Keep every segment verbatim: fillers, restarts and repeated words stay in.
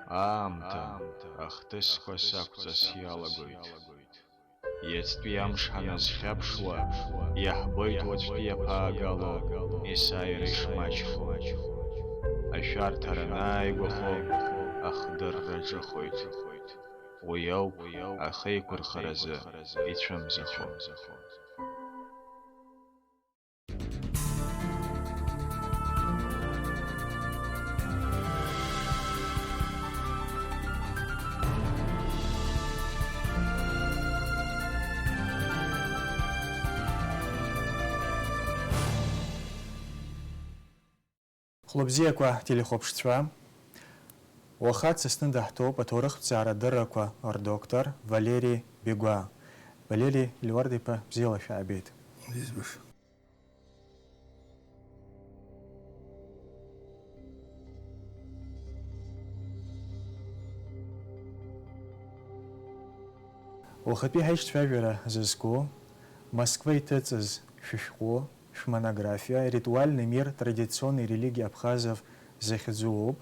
Аамҭа ахҭысқәа сақәҵас иалагоит. Иацтәи амш ҳаназхьаԥшуа, иаҳбоит уаҵәтәи иаԥаагало есааира ишмаҷхо. Ашәарҭара анааигәахо, ахдырра ҿыхоит. Уи ауп ахеиқәырхаразы ицәымзахо. Хәлыбзиақәа, телехәаԥшцәа, уаха дсасны даҳҭоуп аҭоурыхҭҵаара адыррақәа рдоктор Валери Бигәаа. Валери Леуард-иԥа, бзиала шәаабеит. Избаша. Уахатәи ҳаиҿцәажәара зызку, Москва иҭыҵыз шәышәҟәы, шәмонографиа «Ритуальный мир традиционной религии абхазов» захьӡу ауп.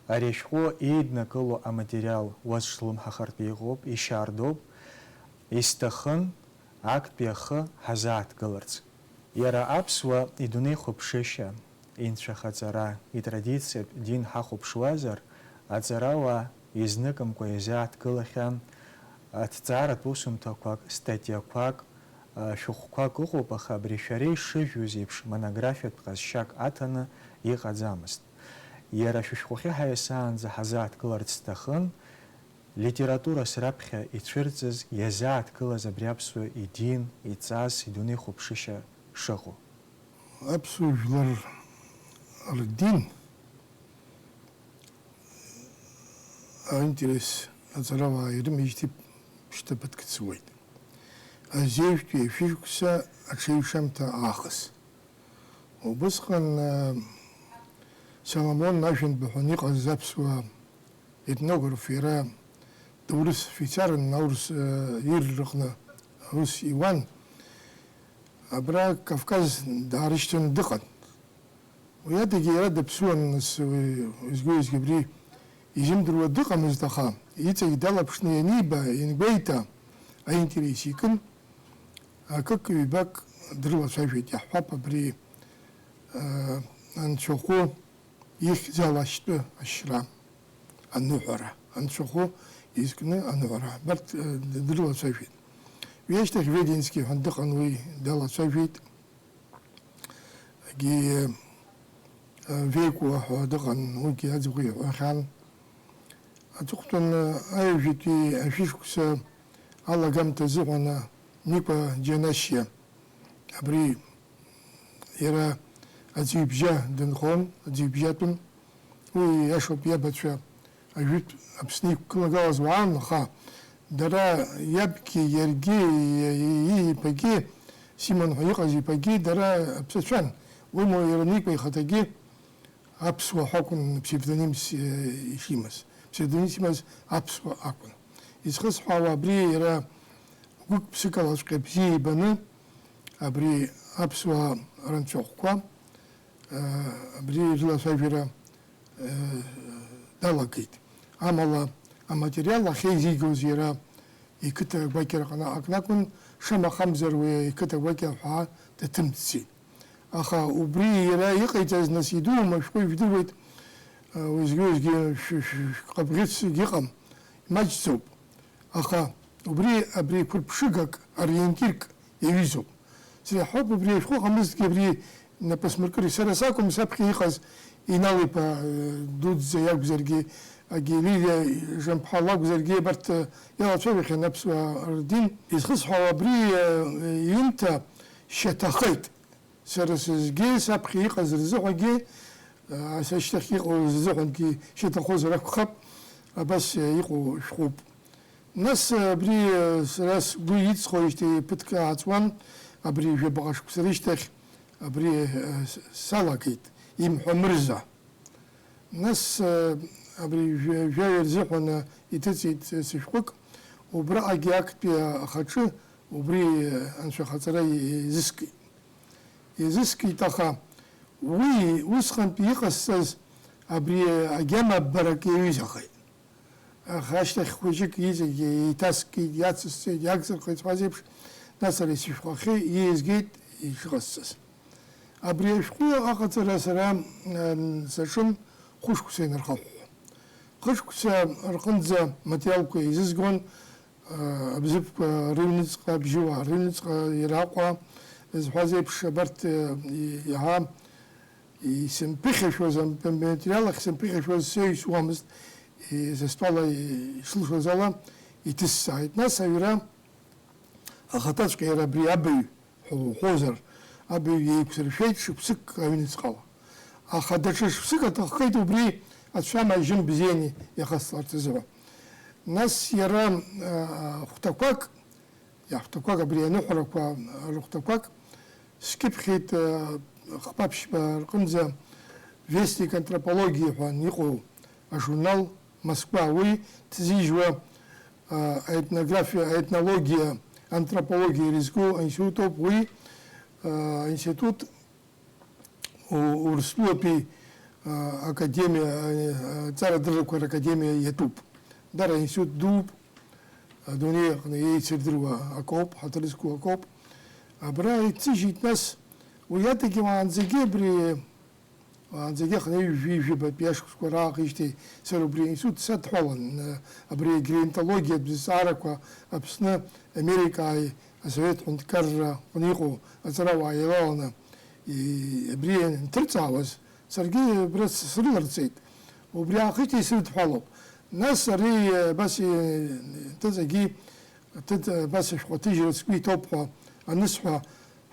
Ари ашәҟәы еиднакыло аматериал уацәлымҳахартә иҟоуп, ишьардоуп. Исҭахын актәи ахы ҳазааҭгыларц. Иара аԥсуа идунеихәаԥшышьа, инцәахаҵара, итрадициатә дин ҳахәаԥшуазар, аҵарауаа изныкымкәа иазааҭгылахьан аҭҵааратә усумҭақәак, статиақәак, шәҟәқәак ыҟоуп, аха абри шәара ишыжәҩыз еиԥш монографиатә ҟазшьак аҭаны иҟаӡамызт. Иара шәышәҟәахьы ҳаиасаанӡа ҳазааҭгыларц сҭахын, литературас раԥхьа ицәырҵыз, иазааҭгылаз абри аԥсуа идин, иҵас, идунеихәаԥшышьа шыҟоу. Аԥсуа жәлар рдин аинтерес аҵарауаа ирымеижьҭеи шьҭа ԥыҭк цуеит. Азеижәтәи ашәышықәса аҽеиҩшамҭа аахыс. Убысҟан, э, Соломон Ашәанба ҳәа иҟаз аԥсуа етнограф, иара ҭоурыс фицарын, аурыс, э, ир рҟны аус иуан, абра Кавказ даарышьҭын дыҟан. Уи адагьы иара даԥсуан, нас, уи, уеизгьы-уеизгьы абри изымдыруа дыҟамызт, аха иҵегь далаԥшны ианиба, иангәеиҭа, аинтерес икын, акык-ҩбак дрылацәажәеит, иаҳҳәап, абри, а, анцәахәы ихьӡ ала ашьтәы ашьра, аныҳәара, анцәахәы изкны аныҳәара, абарҭ, а, дрылацәажәеит. Уи ашьҭахь Веденски ҳәа дыҟан, уи далацәажәеит. Егьи, э, Веко ҳәа дыҟан, уигьы аӡбахә иҳәахьан. Аҵыхәтәан, э, аҩажәатәи ашәышықәса алагамҭа азыҳәан, э, Никәа Џьанашьиа, абри иара аӡҩыбжьа дынхон, аӡҩыбжьатәын. Уи иашоуп, иабацәа ажәытә Аԥсны иқәгылагалаз уаан, аха дара иабгьы, иаргьы, и-, и-, иԥагьы, Симон ҳәа иҟаз иԥагьы, дара аԥсацәан. Уимоу, иара Никәа ихаҭагьы аԥсуа ҳәа акәын псевдонимс, э, ишимаз. Псевдонимс имаз аԥсуа акәын. Изхысҳәаауа абри иара гәык-ԥсык алаҵәҟьа бзиа ибаны, абри аԥсуа рынцәахәқәа, э, абри рылацәажәара далагеит. Амала, аматериал ахьеизигоз иара иқыҭа гәакьараҟны акәнакәын, шамахамзар уи иқыҭа гәакьа ҳәаа дыҭымҵӡеит. Аха убри иара иҟаиҵаз, нас, идуума, шәҟәы ижәдыруеит, уеизгьы-уеизгьы шә-, шә-, шәҟабӷьыцгьы ыҟам, имаҷӡоуп. Аха убри абри қәырԥшыгак, ориентирк иаҩызоуп. Среиҳауп убри ашәҟәы ҟамызҭгьы абри напы смыркыри. Сара сакәым, саԥхьа иҟаз Инал-иԥа, э, дуӡӡа иакәзаргьы, агьи Лилиа Жамԥҳа лакәзаргьы, абарҭ, э, иалацәажәахьан аԥсуаа рдин. Изхысҳәаауа абри, э, иҩымҭа шьаҭахеит. Сара сызгьы, саԥхьа иҟаз рзыҳәагьы, э, са шьҭахь иҟоу рзыҳәангьы шьаҭахозар акәхап, абас, э, иҟоу шәҟәуп. Нас, э, абри, э, сара сгәы иҵхоижьҭеи ԥыҭк ааҵуан, абри жәабаҟа шықәса рышьҭахь абри, э, с-, салагеит, имҳәа мырза. Нас, э, абри жәа-, жәаҩа рзыҳәан, э, иҭыҵит, э, сышәҟәык, убраҟагьы актәи ахаҿы убри, э, анцәахаҵара и-, изыскит. Изыскит, аха уи усҟантәи иҟасҵаз абри агьама ббарак иаҩызахеит. Аха ашьҭахь хәыҷык иҵегь еиҭаскит, иацысҵеит, иагсырхеит сҳәаз еиԥш, нас ара исышәхахьы иеизгеит ишыҟасҵаз. Абри ашәҟәы аҟаҵара сара, ан-, саҿын хәышықәса инархахәхо. Хышықәса рҟынӡа аматериалқәа еизызгон, а, абзыԥқәа рыҩныҵҟа, абжьыуаа рыҩныҵҟа, иара Аҟәа, зҳәаз еиԥш, абарҭ, а, и-, иаҳа исымԥыхьашәоз, ам-, аматериал ахь сымԥыхьашәоз сеиҩсуамызт, и-, са стәала и-, ишылшоз ала иҭысҵааит. Нас аҩра ахаҭаҵәҟьа иара абри абаҩ ҳәа уҳәозар, абаҩ еиқәсыршәеит шықәсык аҩныҵҟала. Аха даҽа шықәсык аҭаххеит убри ацәамаа жьым бзианы иахысҵаларц азыҳәа. Нас иара, а, хәҭақәак, иахәҭақәак, абри аныҳәарақәа рыхәҭақәак скьыԥхьеит, а, хԥа-ԥшьба рҟынӡа Вестник антропологии ҳәа иҟоу ажурнал Москва. Уи ҭзыжьуа, а, аетнографиа, аетнологиа, антропологиа ирызку аинститут ауп. Уи, а, институт У-, Урыстәылатәи, а, академиа, а, аҵарадыррақәа ракадемиа иатәуп. Дара институт дууп, адунеи аҟны еицырдыруа акоуп, ҳаҭыр зқәу акоуп. Абра иҭыжьит нас, уи адагьы уаанӡагьы абри, уаанӡагьы аха ҩажәи жәабатәи ашықәсқәа раахижьҭеи сара убри аинститут садҳәалан, а, абри агеронтологиатә зҵаарақәа Аԥсны, Америкааи Асовет ҳәынҭқарра аҟны иҟоу аҵарауаа еилаланы, и-, абри анҭырҵаауаз, саргьы абра с-, срыларҵеит. Убри аахижьҭеи срыдҳәалоуп. Нас ари, э, абас, э, ҭыҵ-, егьи, ҭыҵ-, абас ашәҟәы аҭыжьра сгәы иҭоуп ҳәа анысҳәа,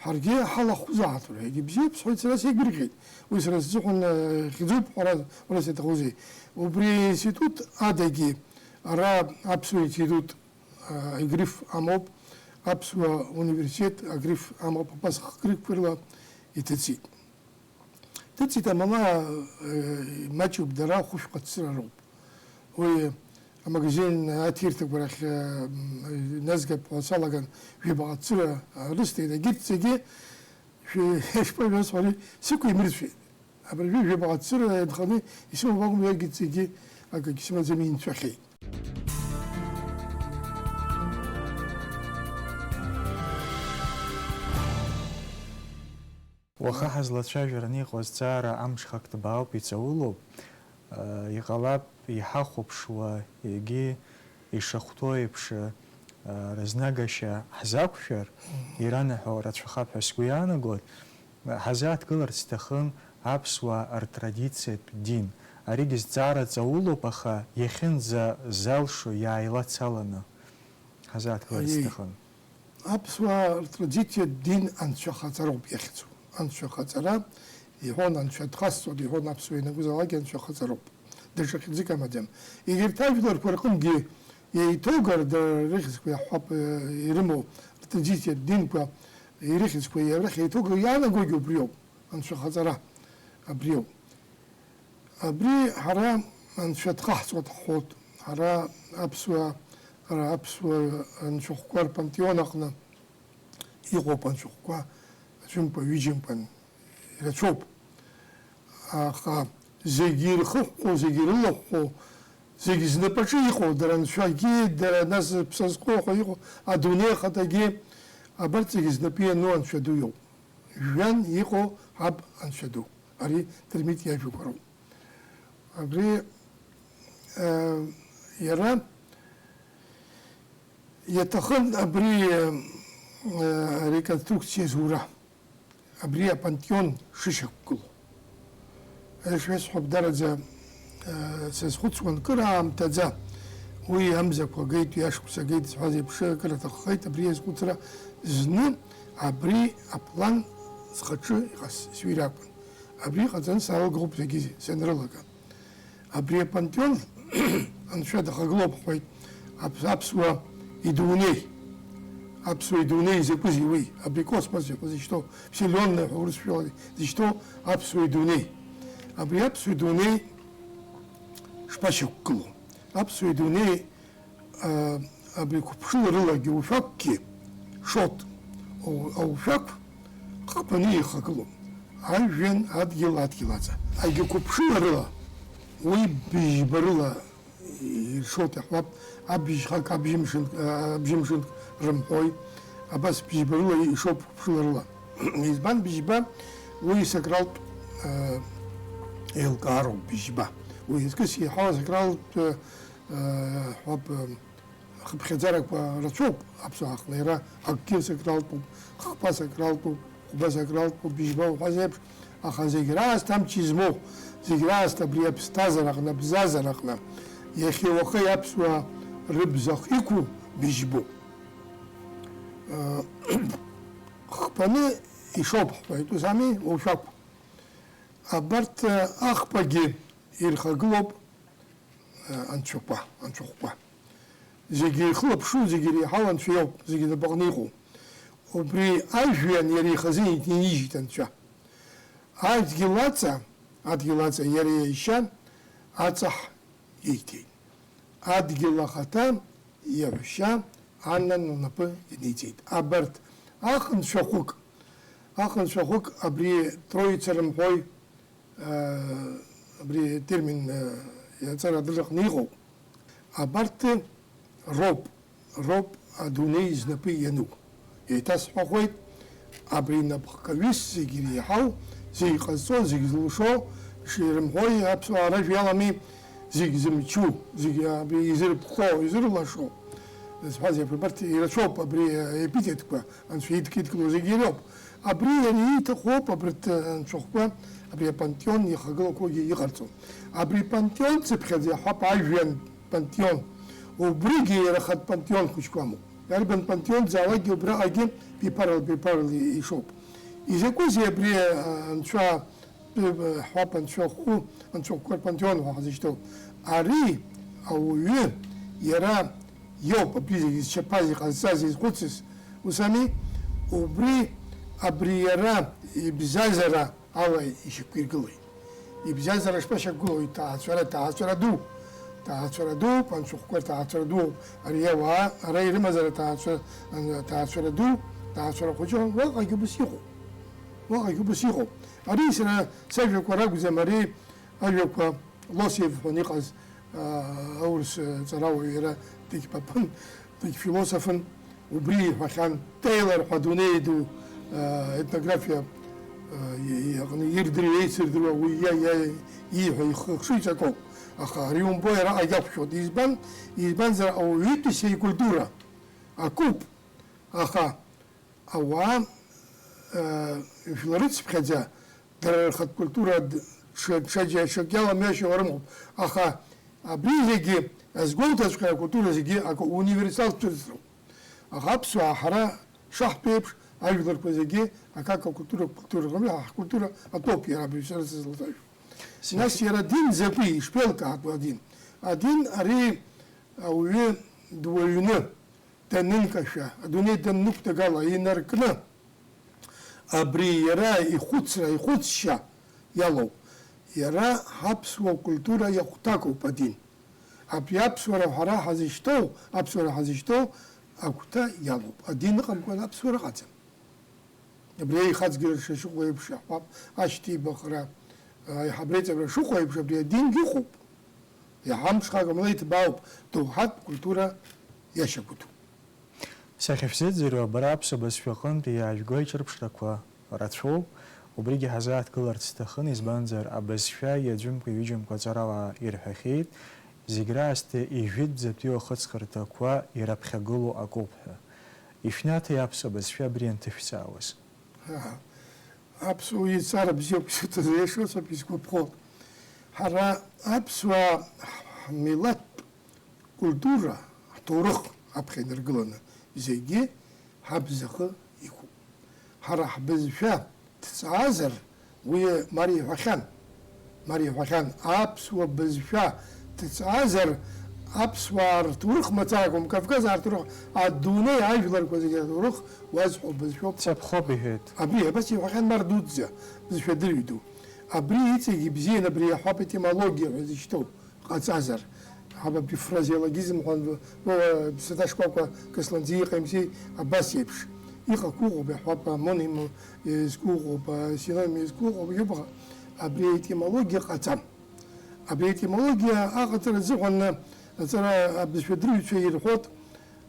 ҳаргьы ҳалахәзаап, рҳәеит. Ибзиоуп, сҳәеит, сара сеигәырӷьеит. Уи сара сзыҳәан, э, хьӡуп, ҳәара, ҳәара саҭахузеи. Убри аинститут адагьы, ара аԥсуа институт а, агриф амоуп, аԥсуа университет агриф амоуп, абас хкрыфқәа рыла иҭыҵит. Ҭыҵит амала, э, маҷуп дара, хәышәҟа цыра роуп. Уи амагазин аҭирҭақәа рахь, э, м, назгап ҳәа салаган, жәабаҟа цыра, а, рысҭеит, егьырҭ зегьы шәи-, ишԥажәасҳәари, сықәимыршәеит. Абыржәы жәабаҟа цыра инханы исымоуп акәым, егьырҭ зегьы акгьы сымаӡам, инцәахьеит. Уаха ҳазлацәажәараны иҟоу азҵаара амҽхак ҭбаауп, иҵаулоуп. Иҟалап, иҳахәаԥшуа, егьи ишахәҭоу еиԥш, рызнагашьа ҳзақәшәар, иранаҳәо рацәахап ҳәа сгәы иаанагоит. Ҳазааҭгыларц сҭахын аԥсуаа ртрадициатә дин. Аригьы зҵаара ҵаулоуп, аха иахьынӡазалшо иааилацаланы ҳазааҭгыларц Аиеи. сҭахын. Аԥсуаа ртрадициатә дин анцәахаҵароуп иахьӡу. Анцәахаҵара, иҳәон, анцәа дхасҵоит, иҳәон, аԥсуа ианакәызаалакгьы анцәахаҵароуп. Даҽа хьӡык амаӡам. Егьырҭ ажәларқәа рҟынгьы еиҭоугар, дара рыхьӡқәа иаҳҳәап, э, ирымоу ртрадициатә динқәа, ирыхьӡқәа иара рахь еиҭоугар иаанагогьы убриоуп, анцәахаҵара абриоуп. Абри ҳара анцәа дхаҳҵоит ҳҳәоит, ҳара аԥсуаа, ара аԥсуа анцәахәқәа рпантеон аҟны иҟоуп анцәахәқәа, аӡәымкәа, ҩыџьамкәан ирацәоуп. Аха зегьы ирхыҳәҳәо, зегьы ирылыҳәҳәо, зегьы знапаҿы иҟоу, дара анцәагьы, дара нас зыԥсы зхоу ҳәа иҟоу, адунеи ахаҭагьы, абарҭ зегьы знапы иану анцәа ду иоуп. Жәҩан иҟоу ҳаб анцәа ду. Ари Дырмит иажәақәа роуп. Абри, э, иара иаҭахын абри, э, реконструкциа зура, абри апантеон шышьақәгылоу. Ишәасҳәап, дараӡа, э, сазхәыцуан кыр аамҭаӡа, уи амзақәа геит, уи ашықәса геит зҳәаз еиԥш, акыр аҭаххеит абри азхәыцра. Зны абри аплан схаҿы иҟас-, сҩыр акәын. Абри ҟаҵаны салагоуп зегьы санрылага. Абри апантеон анцәа дахагылоуп, ҳҳәеит, аԥ-, аԥсуа идунеи. Аԥсуа идунеи закәызеи уи? Абри космос ҳәа зышьҭоу, вселенная ҳәа урысшәала зышьҭоу аԥсуа идунеи. Абри аԥсуа идунеи шԥашьақәгылоу? Аԥсуа идунеи а, абри қәыԥшыла рылагьы ушәақәгьы шот, о-, аушәақә ҟаԥаны ихагылоуп. Ажәҩан, адгьыл, адгьыл аҵа. Агьы қәыԥшыла рыла, уи быжьба рыла Иршоит, иаҳҳәап, абжьхак, абжьымшынк, абжьымшынк рымҳәои, абас бжьба рыла ишоуп, хәаԥшыла рыла. Избан бжьба? Уи сакралтә, э, еилкаароуп бжьба. Уи аҵкыс еиҳау асакралтә, э, ҳәап, э, хыԥхьаӡарақәа рацәоуп аԥсуаа аҟны, иара акгьы сакралтәуп, хԥа сакралтәуп, хәба сакралтәуп, быжьба уҳәаз еиԥш, аха зегь раасҭа амч измоу, зегь раасҭа абри аԥсҭазаараҟны, абзазаараҟны иахьа уахеи аԥсуаа рыбз ахь иқәу быжьбоуп. Хԥаны ишоуп ҳҳәоит, ус ами, уушәақә. Абарҭ, э, ахԥагьы ирхагылоуп, э, анцәақәа, анцәахәқәа. Зегьы ирхылаԥшу, зегьы иреиҳау анцәа иоуп, зегьы инапаҟны иҟоу. Убри ажәҩан иара ихазы инижьит анцәа. Адгьыл аҵа, адгьыл аҵа иара иашьа аҵаҳ ииҭеит. Адгьыл ахаҭа иаҳәшьа Анна лнапы ианиҵеит. Абарҭ ахынцәахәык, ахынцәахәык абри Троица рымҳәои, аа, абри атермин, аа, иаҵара адырраҟны иҟоуп. Абарҭ роуп, роуп адунеи знапы иану. Еиҭасҳәахуеит, абри напхгаҩыс зегь иреиҳау, зегь ҟазҵо, зегь зылшо, ширымҳәои, аԥсуаа ражәа иалами, зегь зымчу, зегь абри изырԥхо, изырлашо. Зҳәаз еиԥш, абарҭ ирацәоуп абри аепитетқәа, анцәа идкьыдкыло зегь иреиуоуп. Абри иара ииҭаху ауп, абарҭ анцәахәқәа, абри апантеон иахагылақәоугьы иҟарҵо. Абри пантеон цыԥхьаӡа иаҳҳәап, ажәҩан пантеон. Убригьы иара хатә пантеон хәыҷқәа амоуп. Иарбан пантеон залакгьы убраҟагьы биԥарал-биԥарал ишоуп. Изакәызеи абри, а, анцәа, а, ҳҳәап, анцәахәы, анцәахәқәа рпантеон ҳәа ҳзышьҭоу? Ари ауаҩы иара иоуп абри зегьы зчаԥаз, иҟазҵаз, изхәыцыз. Ус ами? Убри, абри иара ибзазара ала ишьақәиргылеит. Ибзазара шԥашьақәгылоу, иҭаацәара, ҭаацәара ду. Ҭаацәара дууп, анцәахәқәа рҭаацәара дууп. Ари ауаа, ара ирымазар аҭаацәа-, аҭаацәара ду, ҭаацәара хәыҷы, уаҟагь убас иҟоуп. Уаҟагь убас иҟоуп. Ари сара сажәақәа ракәӡам, ари ажәақәа Лосев ҳәа иҟаз, аа, аурыс, э, ҵарауаҩ иара дегьпапын, дегьфилософын, убри иҳәахьан, Тейлор ҳәа адунеи ду, аа, етнографиа, аа, и-, и-, аҟны ирдыруа, еицырдыруа, уи иа-, иа-, ииҳәо ихы-, ихшыҩҵакоуп. Аха ари умбои, араҟа иақәшәоит. Избан? Избанзар, ауаҩытәыҩса икультура акуп, аха ауаа, э, жәларыцыԥхьаӡа дара рхатә культура д-, ҽа-, ҽаџьа-, ҽак иаламҩашьо рымоуп. Аха абри зегьы азгәоуҭаҵәҟьа акультура зегьы акы универсалтә ҿыцроуп. Аха аԥсуаа ҳара шаҳтәу еиԥш, ажәларқәа зегьы акака культура, культура рҟны ҳкультура атәоуп иара абаҩцәа рзы злацәажәо. Нас иара адин закәи, ишԥеилкаатәу адин? Адин ари ауаҩы дуаҩны данынкашәа, адунеи даннықәнагала инаркны, абри иара ихәыцра, ихәыцшьа иалоуп. Иара ҳаԥсуа культура иахәҭакуп адин. Абри аԥсуара ҳара ҳазышьҭоу, аԥсуара ҳазышьҭоу агәҭа иалоуп. Адин ыҟамкәан аԥсуара ыҟаӡам. Абри аихаҵгьы шышыҟоу еиԥш иаҳҳәап, ашьҭеибахра, аиҳабреиҵбра шыҟоу еиԥш, абри адингьы ыҟоуп. Иаҳа мҽхак мла иҭбаауп, доуҳатә культура иашьақәыҭуп. Сахьышәзыӡырҩуа, бара аԥсуа бызшәа аҟынтәи иаажәго аиҿырԥшрақәа рацәоуп, убригьы ҳазааҭгыларц сҭахын, избанзар, абызшәа иаӡәымкәа-ҩыџьамкәа аҵарала ирҳәахьеит, зегь раасҭа ижәытәӡатәиу ахыҵхырҭақәа ираԥхьагылоу акоуп ҳәа. Ишәнаҭеи аԥсуа бызшәа абри анҭышәҵаауаз? Ҳа, аԥсуа иҵара бзиоуп исыҭаз, еишыцәоуп, исгәаԥхоит. Ҳара аԥсуаа ҳмилаҭтә культура, ҳҭоурых аԥхьа инаргыланы зегьы ҳабзахы иқәуп. Ҳара ҳбызшәа дҵаазар, уи Мариа иҳәахьан. Мариа иҳәахьан, аԥсуа бызшәа дҵаазар, аԥсуаа рҭоурых мацаракәым, Кавказаа рҭоурых, адунеи ажәларқәа зегьы рҭоурых уазҳәо бызшәоуп. Цаԥхоуп, иҳәеит. Абри, абас иҳәахьан Мардуӡӡа, бызшәа дырҩ ду. Абри иҵегь ибзиан, абри иаҳҳәап, етимологиа ҳәа зышьҭоу ҟаҵазар, ҳаб абри фразеологизм ҳәа, уа, ԥсаҭа шкәакәа кысланӡа иҟаимзи, абас еиԥш. Иҟақәоу ыҟоуп, иаҳҳәап, амоним иазку ыҟоуп, асиноним иазку ыҟоуп, иубаха, абри аетимологиа ҟаҵам. Абри аетимологиа аҟаҵара азыҳәан аҵара абызшәа дырҩцәа ирҳәоит,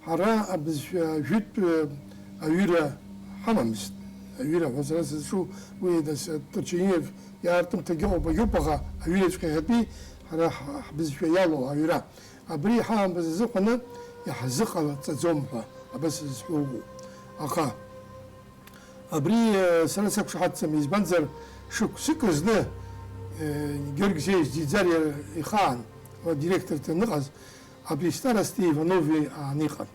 ҳара абызшәа жәытә аҩыра ҳамамызт. Аҩыра ҳәа сара сызҿу уи нас Турчиниев иаартымҭагьы ыҟоуп, агьоуп, аха аҩыраҵәҟьа иахьатәи ҳара ҳ-, ҳбызшәа иалоу аҩра. Абри ҳамамыз азыҳәаны иаҳзыҟаҵаӡом ҳәа абас зҳәо ыҟоуп. Аха абри, э, сара сақәшаҳаҭӡам, избанзар, шықәсык зны, э, Георги Алексеевич Ӡиӡариа ихаан, уа директор даныҟаз, абри старости Иванови аан иҟан.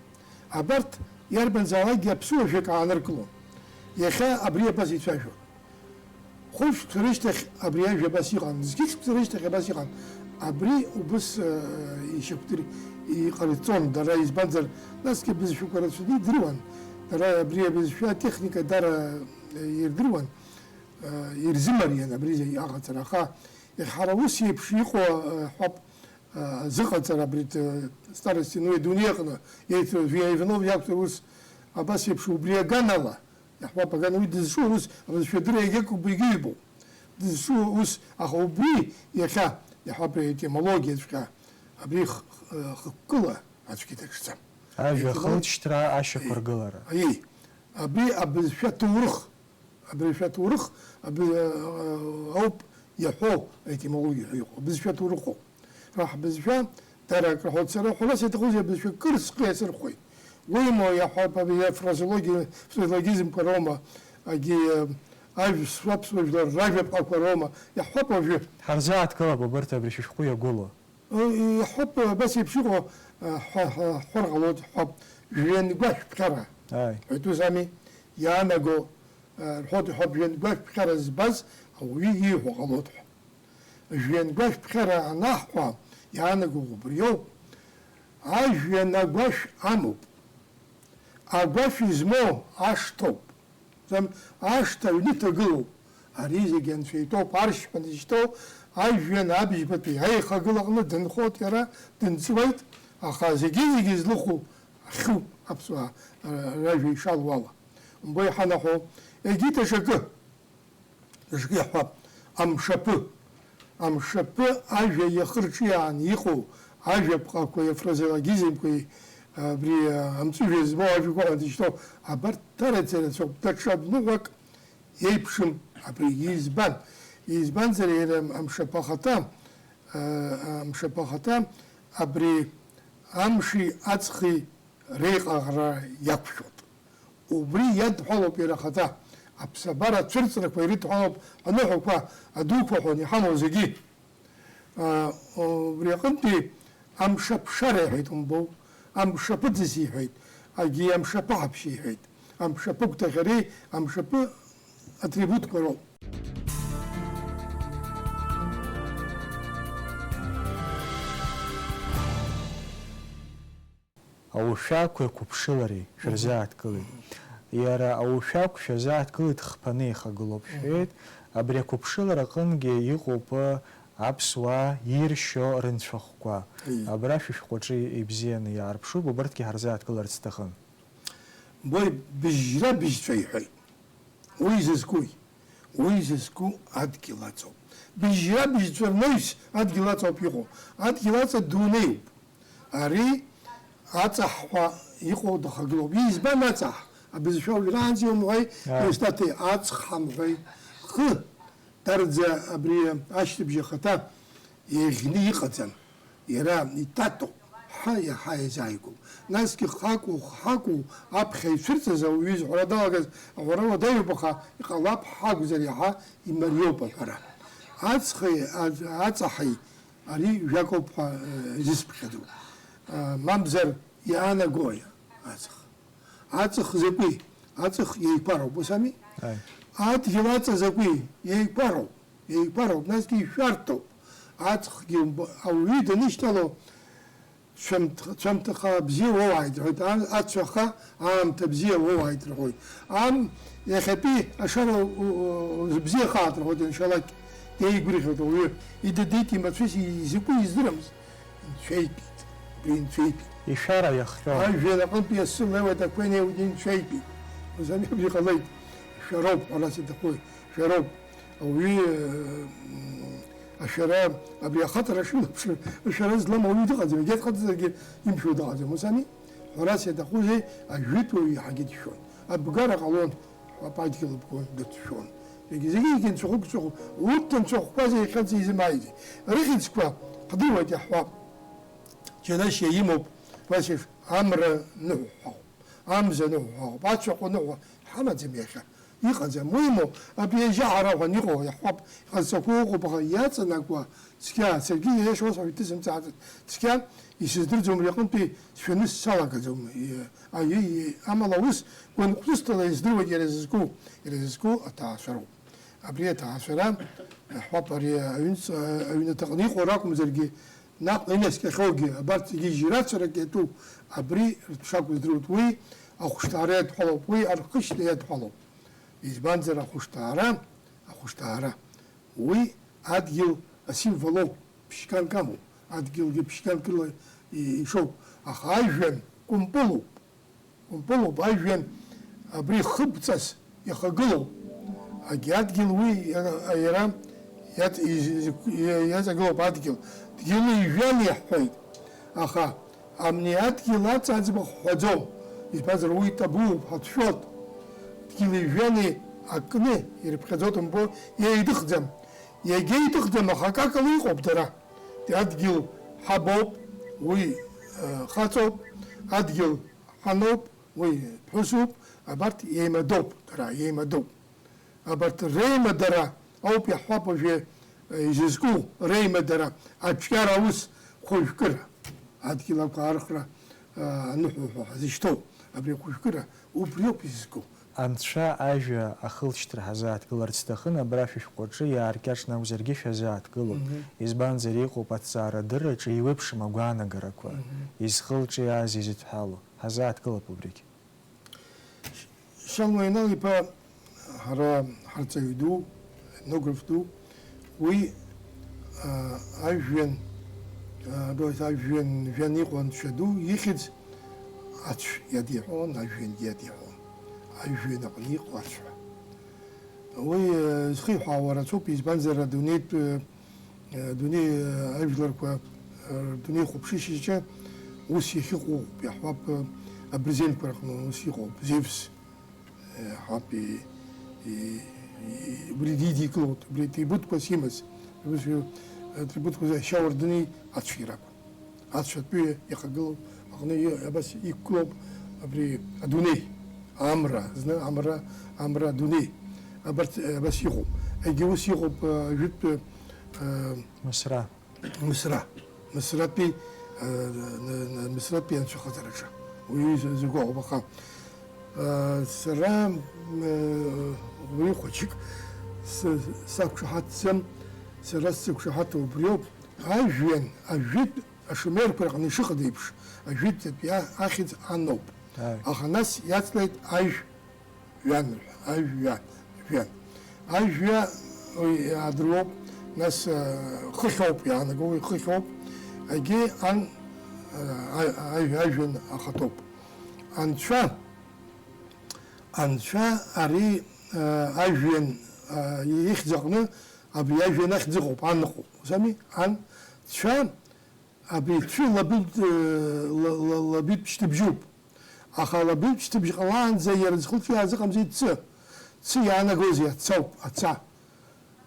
Абарҭ иарбанзаалакгьы аԥсуа жәак ааныркылон. Иахьа абри абас ицәажәон. Хәышықәса рышьҭахь абри ажәа абас иҟан, зқьышықәса рышьҭахь абас иҟан. Абри убыс, э, ишьақәдыр-, иҟарҵон дара, избанзар, насгьы абызшәақәа рацәаны идыруан. Дара абри абызшәа атехника дара, э, ирдыруан, э, ирзымариан абри зегь аҟаҵара. Аха иахьа ара ус еиԥш иҟоу, э, ҳәап, э, зыҟаҵара абри, э, старости, ну, адунеи аҟны еицәоу Иванов иакәзар ус, абас еиԥш убри аганала, Иаҳҳәап, аган уи дызҿу ус рызшәадырра иагьакәым, егьыҩбоуп. Дызҿу ус, аха убри иахьа, иаҳҳәап, аетимологиаҵәҟьа абри х-, х-, хықәкыла аӡәгьы даҿӡам. Ажәа Аетимолог-, ахылҵшьҭра, ашьақәыргылара. Аиеи, абри абызшәа ҭоурых, абызшәа ҭоурых, аб-, а, а, ауп иаҳәо аетимологиа ҳәа иҟоу. Абызшәа ҭоурыхоуп. Раҳ бызшәа, дара акры ҳәа сара ҳәарас иаҭахузеи, абызшәа кыр схы иасырхәеит. Уимоу, иаҳҳәап, абри афразеологи-, фразеологизмқәа роума, агьи, э, ажә-, суаԥсуа жәлар ражәаԥҟақәа роума, иаҳҳәап уажәы. Ҳарзааҭгылап абарҭ абри шәышәҟәы иагәылоу. Э, иаҳҳәап, абас еиԥш иҟоу, э, ҳәа, ҳәа, ҳҳәар ҟалоит, ҳәа, жәҩангәашәԥҟьара. Ааи. Ҳәа итәыз ами, иаанаго, э, рҳәоит, ҳәа, жәҩангәашәԥҟьара збаз ауаҩы ииҳәо ҟалоит ҳәа. Жәҩангәашәԥҟьара анаҳҳәа, иаанаго убриоуп. Ажәҩан агәашә амоуп. Агәашә измоу ашҭоуп. Зам-, ашҭа аҩны иҭагылоуп. Ари зегьы анцәа итәоуп, аршьҳәа дызшьҭоу ажәҩан абжьбатәи аихагылаҟны дынхоит иара, дынҵуеит, аха зегьы-зегьы злыху ахьуп аԥсуаа, ра-, ражәа ишалоу ала. Умбои иҳанаҳәо, егьи даҽакы. Даҽакы иаҳҳәап, амшаԥы. Амшаԥы ажәа иахырҿиааны иҟоу ажәаԥҟақәеи афразеологизмқәеи, абри, амҵәыжәҩа змоу ажәақәа ҳәа дышьҭоу, абарҭ дара-дара рацәоуп, даҽа ныҳәак иеиԥшым абригьы. Избан? Избанзар, иара амшаԥы ахаҭа, а, амшаԥы ахаҭа абри амши аҵхи реиҟаҟара иақәшәоит. Убри иадҳәалоуп иара ахаҭа. Аԥсабара ацәырҵрақәа ирыдҳәалоуп аныҳәақәа адуқәа ҳәа иҳамоу зегьы. А, убри аҟынтәи амшаԥшара иҳәеит умбоу, амшаԥыӡыс иҳәеит, агьи амшаԥыҳаԥшь иҳәеит, амшаԥыгәҭахьареи амшаԥы атрибутқәа роуп. Аушәақәеи ақәыԥшылареи шәырзааҭгылеит. Мгм. Иара аушәақә шәазааҭгылеит, хԥаны ихагылоуп шәҳәеит. Мгм. Абри ақәыԥшылара аҟынгьы иҟоуп аԥсуаа иршьо рынцәахәқәа. Ии. Абра шәышәҟәаҿы ибзианы иаарԥшуп, убарҭгьы ҳарзааҭгыларц сҭахын. Бои, быжьра быжьцәа иҳәеит. Уи зызкуи? Уи зызку адгьыл аҵоуп. Быжьра быжьцәа рнаҩс адгьыл аҵоуп иҟоу. Адгьыл аҵа дунеиуп. Ари аҵаҳ ҳәа иҟоу дахагылоуп. Избан аҵаҳ? Абызшәа уажәраанӡа иумҳәеи, Ааи. Еустаҭи аҵх ҳамҳәеи. Хы, дарӡа абри ашьҭыбжь ахаҭа еӷьны иҟаӡам. Иара иҭатәуп, ҳа иаҳа иазааигәоуп. Насгьы хакәу, хҳакәу, аԥхьа ицәырҵыз ауаҩы изҳәара далагаз аҳәара уадаҩуп, аха иҟалап ҳҳакәзар иаҳа имариоуп аҳәара. Аҵхи аҵ-, аҵаҳи ари жәакоуп ҳәа, э, изысԥхьаӡо. Э, мамзар иаанагои аҵх? Аҵх закәи? Аҵх еиқәароуп, ус ами? Аи. Адгьыл аҵа закәи? Еиқәароуп, еиқәароуп, насгьы ишәарҭоуп. Аҵхгьы умбо-, ауаҩы данышьҭало, цәамҭ-, цәамҭаха бзиа уоуааит рҳәоит, ан-, ацәаха аамҭа бзиа уоуааит рҳәоит. Ан, иахьатәи ашара у-, у-, узыбзиахааит рҳәоит, аншьалакь, деигәырӷьоит ауаҩы. Идыдит, имацәыс, изакәу издырамызт. Инцәеитәит, убри инцәеитәит. Ишәара иахҟьо. Ажәҩан аҟынтәи асы леиуеит, ақәа инеиуеит, инцәеитәит. Узами абри ҟалеит. Шәароуп, ҳәарас иҭахуи, шәароуп. Ауаҩы, м, Ашәара, абри ахаҵара шилаԥшра, ашәара злам ауаҩы дыҟаӡам, егьа дхаҵазаргьы имшәо дыҟаӡам, ус ами? Ҳәарас иаҭахузеи, ажәытәуаҩ иаҳагьы дшәон. Абгара ҟалон, ҳәа адгьыл абгон дыцәшәон. Зегьы-зегьы анцәахәы-гцәахәы, урҭ анцәахәқәа зеихьаӡа изымааизи? Рыхьӡқәа ҳдыруеит иаҳҳәап. Џьанашьа имоуп, Васиш, амра ныҳәҳәа. Амза ныҳәа, ацәаҟәа ныҳәа, ҳамаӡам иахьа. Иҟаӡам, уимоу, абри ажьа ҳара ҳәа иҟоу иаҳҳәап, иҟазҵақәоу ыҟоуп, аха иаҵанакуа цқьа, саргьы иашоу сҳәеит, дысымҵааӡеит. Цқьа исыздырӡом, ари аҟынтәи сшәаны салагаӡом. Иа-, аиеи, иеи, амала ус гәынхәышҭала издыруеит иара зызку, иара зызку аҭаацәароуп. Абри аҭаацәара, иаҳҳәап, ари аҩнҵ-, аҩнаҭаҟны иҟоу ракәымзаргьы, наҟ инаскьахьоугьы, абарҭ зегьы жьрацәарак иатәу, абри ртәы шакәу здыруеит. Уи ахәышҭаара иадҳәалоуп, уи архышьна иадҳәалоуп. Избанзар, ахәышҭаара, ахәышҭаара, уи адгьыл асимволоуп, ԥшьганк амоуп, адгьылгьы ԥшьганкыла и-, ишоуп, аха ажәҩан кәымпылуп. Кәымпылуп ажәҩан, абри хыбҵас ихагылоуп. Агьи адгьыл уи иара, иара иаҵ-, из-, из-, иаҵагылоуп адгьыл. Дгьыли жәҩани иаҳҳәоит. Аха абни адгьыл аҵа аӡбахә ҳҳәаӡом. Избанзар, уи табууп, ҳацәшәоит. Дгьыли жәҩани акны ирыԥхьаӡоит, умбо, еидыхӡам. Иагьа еидыхӡам, аха акакала иҟоуп дара. Адгьыл ҳабоуп, уи, э, хаҵоуп, адгьыл ҳаноуп, уи ԥҳәысуп, абарҭ еимадоуп, дара еимадоуп. Абарҭ реимадара ауп иаҳҳәап уажәы, э, изызку реимадара, аҿиара аус хәажәкыра, адгьыл ақәа архра, э, аныҳәоуҳәа ҳазышьҭоу абри ахәажәкыра убриоуп изызку. Анцәа ажәа ахылҵшьҭра ҳазааҭгыларц сҭахын, абра шәышәҟәаҿы иааркьаҿны акәзаргьы шәазааҭгылоуп. Мгм. Избанзар, иҟоуп аҭҵаарадырраҿы еиуеиԥшым агәаанагарақәа, Мгм. изхылҿиааз изыдҳәалоу. Ҳазааҭгылап убригь. Шьалуа Инал-иԥа, ҳара ҳарҵаҩ ду, етнограф ду, уи, а, ажәҩан, а, ду-, ажәҩан жәҩан иҟоу анцәа ду ихьӡ ацә иадиҳәон, ажәҩангьы иадиҳәон. Ажәҩан аҟны иҟоу ацәҳәа. Уи, а, зхиҳәаауа рацәоуп, избанзар, адунеитә, а, Адунеи ажәларқәа рдунеи хәаԥшышьаҿы ус иахьыҟоу иаҳҳәап, абырзенқәа рҟны ус иҟоуп, Зевс, иаҳҳәап, и-, и-, и-, убри дидикылоит, убри атрибутқәа симаз, убри атрибутқәа зашьауардыни ацәгьарақәа. Ацәатәы иахагылоу аҟны и-, абас иқәгылоуп абри адунеи, амра, зны амра, амра адунеи. Абарҭ, э, абас иҟоуп. Егьи ус иҟоуп, э, жәытәтәы, э, Мысра. Мысра. Мысратәи, э, н-, н-, Мысратәи анцәахаҵараҿы. Уи з-, згәаҟуп, аха, э, сара, э, уаҩы хәыҷык с-, сақәшаҳаҭӡам, сара сзықәшаҳаҭу убриоуп. Ажәҩан, ажәытә ашумерқәа рҟны ишыҟаз еиԥш, ажәытәтәи ахьӡ аноуп. Ааи. Аха нас иацлеит ажәҩан, ажәҩан, жәҩан. Ажәҩа, уи, иаадыруоуп, нас, э, хыхь ауп иаанаго, уи хыхь ауп. Егьи ан, э, а-, ажә-, ажәҩан ахаҭоуп. Анцәа, анцәа ари, э, ажәҩан, э, ихьӡ аҟны абри ажәҩан ахьӡ ыҟоуп, ан ыҟоуп. Ус ами? Анцәа. Абри цәы лабылтә, ла-, ла-, лабилтә шьҭыбжьуп. Аха алабилтә шьҭыбжь ҟалаанӡа иара зхылҿиааз ыҟамзи цы. Цы иаанагозеи? Ацауп, аца.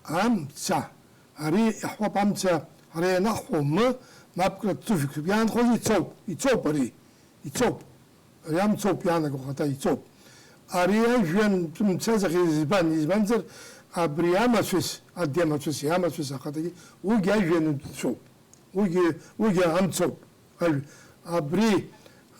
Амца. Ари иаҳҳәап, амца ҳара ианаҳҳәо м, мап кратә суффиксуп. Иаанхозеи? Ицоуп. Ицоуп ари. Ицоуп. Ари амцоуп иаанаго ахаҭа, ицоуп. Ари ажәҩантә мца захьӡыз избан? Избанзар, абри амацәыс, адгьыл амацәыс, иамацәыс ахаҭагьы, уигьы ажәҩантәцәоуп. Уигьы, уигьы амцоуп. Ажә-, абри,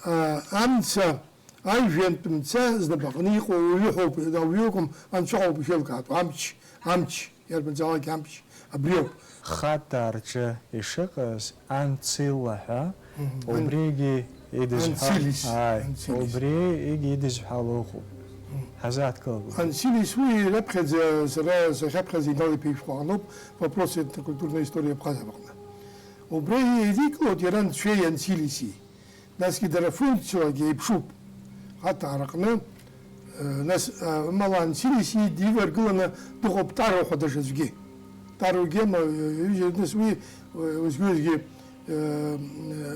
а, амца, ажәҩантә мца знапаҟны иҟоу ауаҩы ҳәоуп, ауаҩы акәым, анцәа ҳәоуп ишеилкаатәу. Амч, амч, иарбанзаалак амч, абриоуп. Хатаа рҿы ишыҟаз, анцила ҳәа, Мгм. убригьы идызҳәа-, Анцилис. Ааи, Анцилис. Убригьы идызҳәало ыҟоуп. Мгм. Ҳазааҭгылап. Анцилис уи раԥхьаӡа, сара сахьаԥхьаз Инал-иԥа ишәҟәы аҟноуп, Вопросы этнокультурной истории Абхазии аҟны. Убра еидикылоит иара анцәеи анцилиси. Насгьы дара функциалагьы еиԥшуп. Хаҭаа рҟны, э, нас, э, амала анцилиси диваргыланы дыҟоуп Таро ҳәа даҽаӡәгьы. Таругема, ҩыџьа, нас уи, уеизгьы-уеизгьы, э,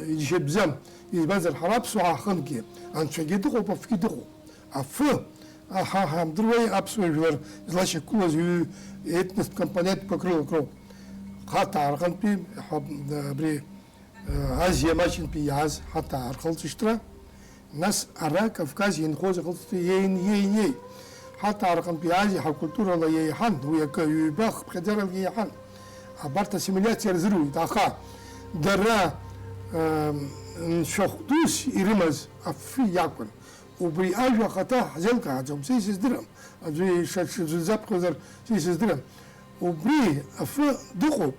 иџьашьатәӡам. Избанзар, ҳара аԥсуаа ҳаҟынгьы анцәагьы дыҟоуп, афгьы дыҟоуп. Афы, аҳа, ҳамдыруеи, аԥсуа жәлар злашьақәгылаз ҩы-, етностә компонентқәак рыла акроуп. Хаҭаа рҟынтәи, ҳа-, абри, э, Азиа маҷынтәи иааз ҳаҭаа рхылҵышьҭра, Нас ара Кавказ инхоз ахылҵшьҭра иеин, иеин, иеин. Ҳаҭаа рҟынтә иааз иаҳа культурала иеиҳан, уи акы, ҩба, хыԥхьаӡарала иеиҳан. Абарҭ ассимилиациа рзыруит, аха дара, ыы, нцәахә дус ирымаз афы иакәын. Убри ажәа ахаҭа ҳзеилкааӡом, са исыздырам. Аӡәы ишаҽ-, ишаҽаӡәӡаԥхьозар, са исыздырам. Убри афы дыҟоуп.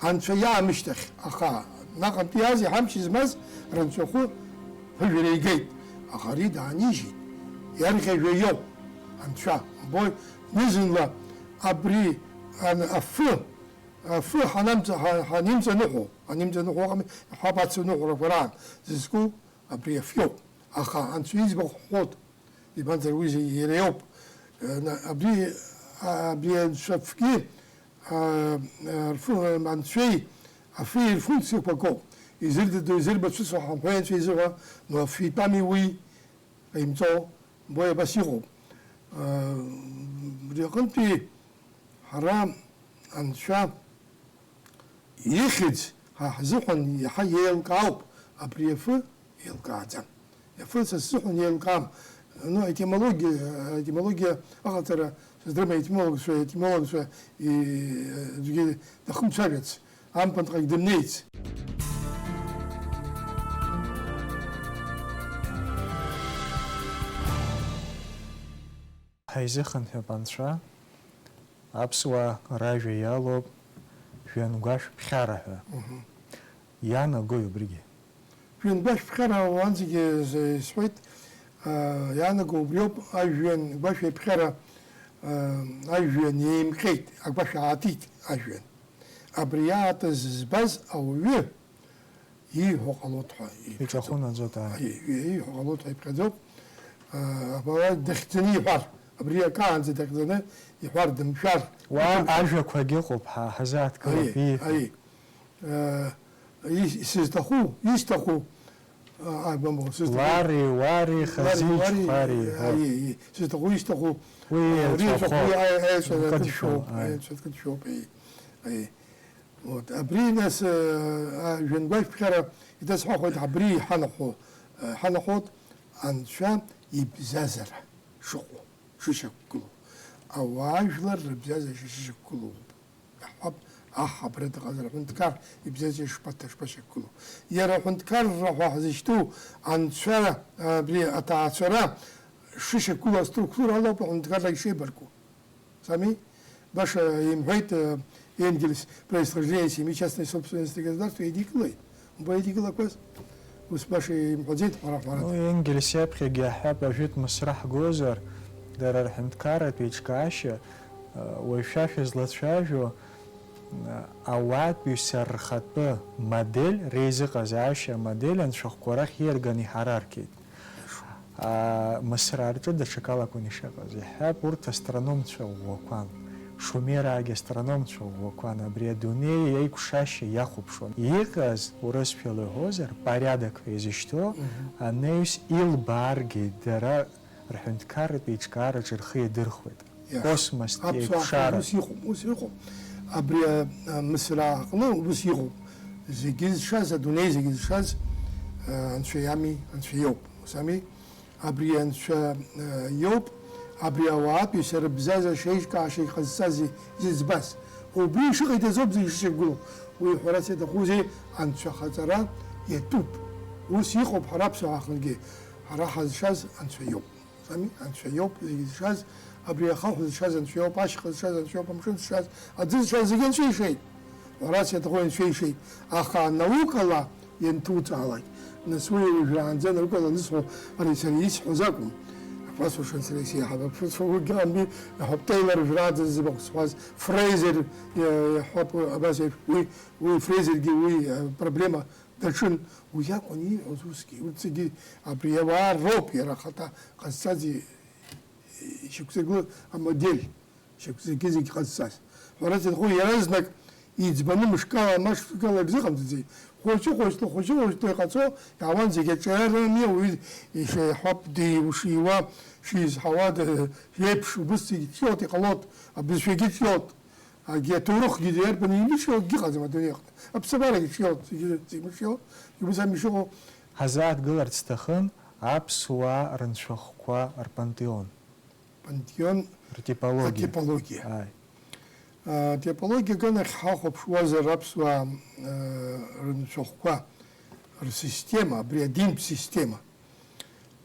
Анцәа иаамышьҭахь, аха наҟ-антәи иааз иҳамч змаз рынцәахәы ԥыжәара игеит, аха ари даанижьит. Иарӷьажәа иоуп Анцәа, умбои, зны-зынла абри ан-, афы, афы ҳанамҵа-, ҳа-, ҳанимҵаныҳәо, анимҵаныҳәо ыҟами, иҳәап, ацуныҳәарақәа раан зызку абри аф иоуп. Аха Анцәа иӡбахә ҳҳәоит. Избанзар, уи зегьы иара иоуп. Э, на-, абри, а, абри анцәа афгьы, а, а, рфы-, анцәеи афи рфункциақәа акоуп. Изырдыдо, изырбацәысуа ҳамҳәеи анцәа изыҳәа, но аф итәами уи, ҟаимҵо, бо абас иҟоуп. Э, абри аҟынтәи ҳара анцәа Ихьӡ ҳа ҳзыҳәан иаҳа еилкаауп, абри афы еилкааӡам. Афы са сзыҳәан еилкаам. Ну, аетимологиа, аетимологиа аҟаҵара сыздырам, аетимологцәа, аетимологцәа, и-, аӡәгьы дахымцәажәац, амԥынҟагь дымнеиц. Ҳаизыхынҳәып Анцәа. Аԥсуаа ражәа иалоуп жәҩангәашә ԥҟьара ҳәа. Мгм. Иаанагои убригьы? Жәҩангәашә ԥҟьара уаанӡагьы з-, исҳәеит, а, иаанаго убриоуп, ажәҩан гәашә еиԥҟьара, а, ажәҩан еимҟьеит, агәашә аатит ажәҩан. Абри аатыз збаз ауаҩы Ииҳәо ҟалоит ҳәа иԥхьаӡоуп. Иҿахәы наӡоит, ааи. Аиеи, ииҳәо ҟалоит ҳәа иԥхьаӡоуп. Э, абра дахьӡаны иҳәар, абри акаанӡа дахьӡаны иҳәар, дымшәар. Уа ажәақәагь ыҟоуп, ҳа-, ҳазааҭгылап, Аиеи, ииҳәо. Аиеи. Э, ис-, сызҭаху, исҭаху, а, а, бамбо, сызҭаху. Лари, уари, Лари, хазиеи, уари, чхари, ҳәа. Аиеи, аиеи. Сызҭаху, исҭаху, Уи э, еицәахо. Реицәахо, аиеи, аиеи, Кыдшәо, аиеи. Аиеи, Кыдшәоуп, аиеи. Аиеи. Вот, абри нас, э, а, жәҩангәашә ԥҟьара иҭасҳәахуеит, абри иҳанахәо, э, ҳанахәоит Анцәа ибзазара шыҟоу, шышьақәгылоу. Ауаажәлар рыбзазара шышьақәгылоу. Иаҳҳәап, аҳ абра дыҟазар, аҳәынҭқар ибзазара шԥаҭа-, шԥашьақәгылоу. Иара аҳәынҭқарра ҳәа ҳзышьҭоу Анцәа, абри аҭаацәара шышьақәгылоу аструктура алоуп аҳәынҭқарра ишеибарку. Сами, баша имҳәеит, э, Энгельс происхождение семьи частной собственности государства идикылеит. Умбо идикылақәаз, ус баша имҳәаӡеит, ҳәара, ҳәарада. Ну, Энгельс иаԥхьагьы иаҳҳәап, ажәытә Мысра ҳгозар, дара рҳәынҭқарратә еиҿкаашьа, э, уажәшәа шәызлацәажәо, э, ауаатәыҩса рхатәы модель, реизыҟазаашьа амодель анцәахәқәа рахь ииарганы иҳараркит. Аа, Мысра рҿы даҽакалакәын ишыҟаз. Иҳәап, урҭ астрономцәа ӷәӷәақәан. Шумераагьы астрономцәа ӷәӷәақәан, абри адунеи аиқәшашьа иахәаԥшуан. Иҟаз, урысшәала иҳәозар, порядок ҳәа изышьҭоу Мгм. анаҩс илбааргьы дара рҳәынҭқарратә еиҿкаараҿы рхы иадырхәеит. Иа. Космостә Аԥсуаа еиқәшара. Ус иҟоуп, ус иҟоуп. Абри, а, а, Мысра аҟны ус иҟоуп. Зегьы зшаз, адунеи зегьы зшаз, а, Анцәа иами, Анцәа иоуп. Ус ами? Абри Анцәа, а, иоуп. Абри ауаатәыҩса рыбзазара шеиҿкааша иҟазҵаз зыӡбаз. Убри ишыҟаиҵаз ауп зегьы шышьақәгылоу. Уи ҳәарас иаҭахузеи, Анцәа хаҵара иатәуп. Ус иҟоуп ҳара аԥсуаа ҳҟынгьы. Ҳара ҳазшаз Анцәа иоуп. Сами, Анцәа иоуп зегьы зшаз, абри ахаҳә зшаз Анцәа иоуп, ашьха зшаз Анцәа иоуп, амшын зшаз, аӡы зшаз зегьы Анцәа ишеит. Ҳәарас иаҭаху Анцәа ишеит. Аха наукала ианҭуҵаалак, нас уи уажәраанӡа наукала анысҳәо, ари сара исҳәоз акәым. Аԥасуа шансра исеиҳаб аԥсуа уигьы амби, иҳәап, Тейлор уажәраанӡа зыбахә сҳәаз, Фрейзер, иа-, иҳәап, абас еиԥш, уи, уи Фрейзергьы уи, а, проблема Даҿын, уи акәын ииҳәоз усгьы. Урҭ зегьы абри ауаа роуп, иара ахаҭа ҟазҵаз и-, шьақәзагьы амодель, шьақәзагьы зегь ҟазҵаз. Ҳәарас иҭаху иаразнак иӡбаны мышкала, ма шкала ирзыҟамҵаӡеит. Хәыҷы-хәыҷла, хәыҷы-хәыҷла иҟаҵо, иаауан зегьы аҿиарами, ауаҩы ишеиҳәап, дишиуа, шизҳауа, д-, еиԥш, убыс зегьы ҿиоит, иҟалоит, абызшәагьы ҿиоит. Агьи аҭоурыхгьы иарбан имыҿио акгьы ыҟаӡам адунеи аҟны. Аԥсабарагьы ҿиоит, зегьы, зегьы мыҿио, иубыс ами ишыҟоу. Ҳазааҭгыларц сҭахын аԥсуаа рынцәахәқәа рпантеон. Пантеон. Ртипологиа. Атипологиа. Ааи. А, атипологиа аганахь ҳахәаԥшуазар аԥсуаа, а, рынцәахәқәа рсистема, абри адинтә система.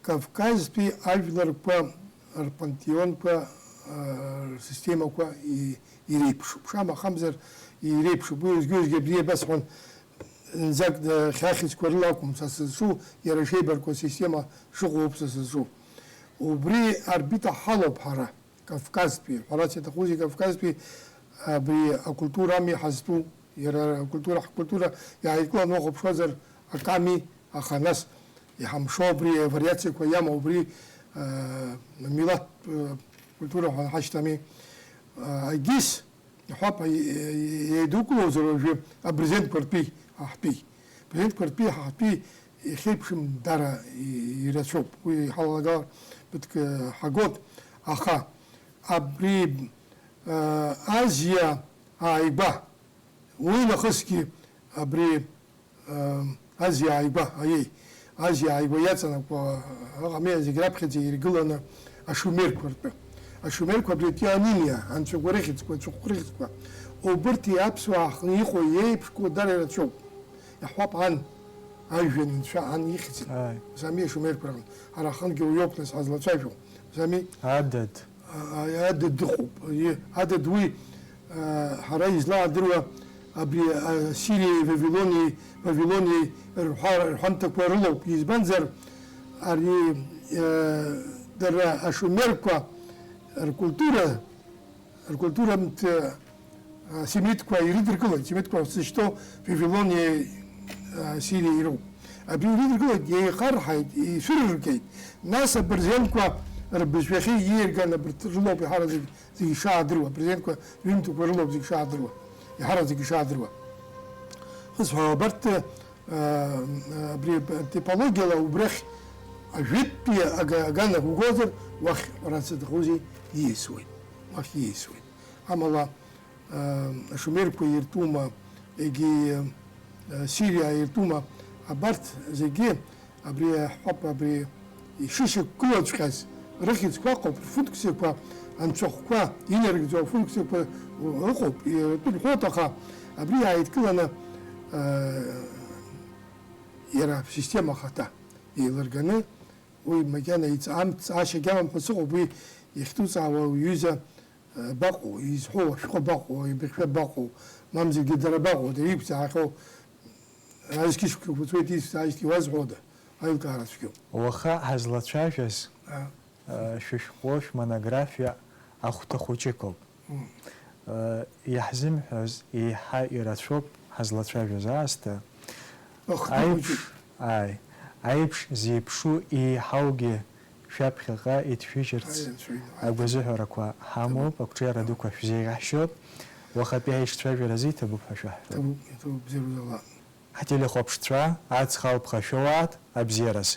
Кавказтәи ажәларқәа рпантеонқәа, а, рсистемақәа и-, иреиԥшуп. Шамахамзар иреиԥшуп. Уи уеизгьы-уеизгьы абри иабасҳәон, зынӡак, э, хьаахьыӡқәа рыла акәым са сызҿу, иара ишеибарку асистема шыҟоу ауп са сызҿу. Убри арбиҭа ҳалоуп ҳара, Кавказтәи, ҳәарас иаҭахузеи, Кавказтәи абри акультура ами ҳазтәу, иара акультура, ҳкультура иааидкыланы уахәаԥшуазар аками, аха нас иҳамшо абри авариациақәа иамоу убри, э, милаҭтә, э, культура ҳәа ҳашьҭами. Э, егьыс Иҳәап, е-, е-, еидукылозар уажәы абрезентқәа ртәи, аҳтәи. Абрезентқәа ртәи, ҳаҳтәи иахьеиԥшым дара и-, ирацәоуп. Уи ҳалагалар ԥыҭк, э, ҳагоит. Аха абри, э, Азиа ааигәа, уи нахысгьы абри Азиа ааигәа, аиеи, Азиа ааигәа иаҵанакуа, аҟамеи зегь раԥхьаӡа иргыланы ашумерқәа ртәы. Ашумерқәа абри Теонимиа, анцәақәа рыхьӡқәа, ацәахәқәа рыхьӡқәа, убырҭи аԥсуаа аахтны иҟоу еиԥшқәоу дара ирацәоуп. Иаҳҳәап, ан, ажәҩан анцәа ан ихьӡын. Ааи. Зами ашумерқәа рҟны. Ҳара ҳангьы уиоуп нас ҳазлацәажәо. Зами? Адад. А, а, Адад дыҟоуп. Е, Адад уи, а, ҳара излаадыруа абри, а, Сириеи Вавилонии, Вавилонии рҳәа-, рҳәамҭақәа рылоуп. Избанзар, ари, а, дара ашумерқәа ркультура, ркультурамҭ, а, семитқәа ирыдыркылоит, семитқәа зышьҭоу Вавилониеи, а, Сириеи роуп. Абри ирыдыркылеит, еихарҳаит, ицәырыргеит. Нас абырзенқәа рбызшәахьы ииарган абырҭ рылоуп иаҳараӡак зегьы шаадыруа, абырзенқәа ҩымҭақәа рылоуп зегьы шаадыруа, иаҳараӡак ишаадыруа. Хысҳәаала абарҭ, а, абри атипологиала убрахь ажәытәтәи ага-, аганахь угозар, уахь, ҳәарас иаҭахузеи, ииасуеит, уахь ииасуеит. Амала, ашумерқәа иртәума, егьи, Сириа иртәума, абарҭ зегьы абри аҳәап, абри ишышьақәгылаҵәҟьаз рыхьӡқәа ыҟоуп, рфункциақәа, анцәахәқәа инарыгӡо афункциақәа ыҟоуп, иртәуп ҳәоит, аха абри иааидкыланы, иара асистема ахаҭа еилырганы, уи макьана иҵ-, амҵ-, ашьагьамам ҳәа сыҟоуп, уи иахьдуҵаауа уҩыза, Баҟоу, изҳәоу ашәҟәы баҟоу, ибыхьәа баҟоу, мамзаргьы дара баҟоу, дара иқәцаахьоу, азқьышәқәа хәыцуеит, исцааижьҭеи уазҳәода, аилкаара цәгьоуп. Уаха ҳазлацәажәаз, Аа. Э, шәышәҟәы, шәмонографиа ахәҭа хәыҷык ауп. Мм. Э, иаҳзымҳәаз еиҳа ирацәоуп ҳазлацәажәаз аасҭа. Ахәҭа Аиԥш, хәыҷык. Ааи, аиԥш зеиԥшу еиҳаугьы шәаԥхьаҟа иҭшәыжьырц Аианцәа инаҳаит. Агәазыҳәарақәа ҳамоуп, Ҭабуп. Агәҿиара дуқәа шәзеиӷьаҳшьоит. Уахатәи аишьцәажәара азы иҭабуп ҳәа шәаҳҳәоит. Ҭабуп, иҭабуп, бзиарала. Ҳтелехәаԥшцәа, аҵх алԥха шәоуааит, абзиараз.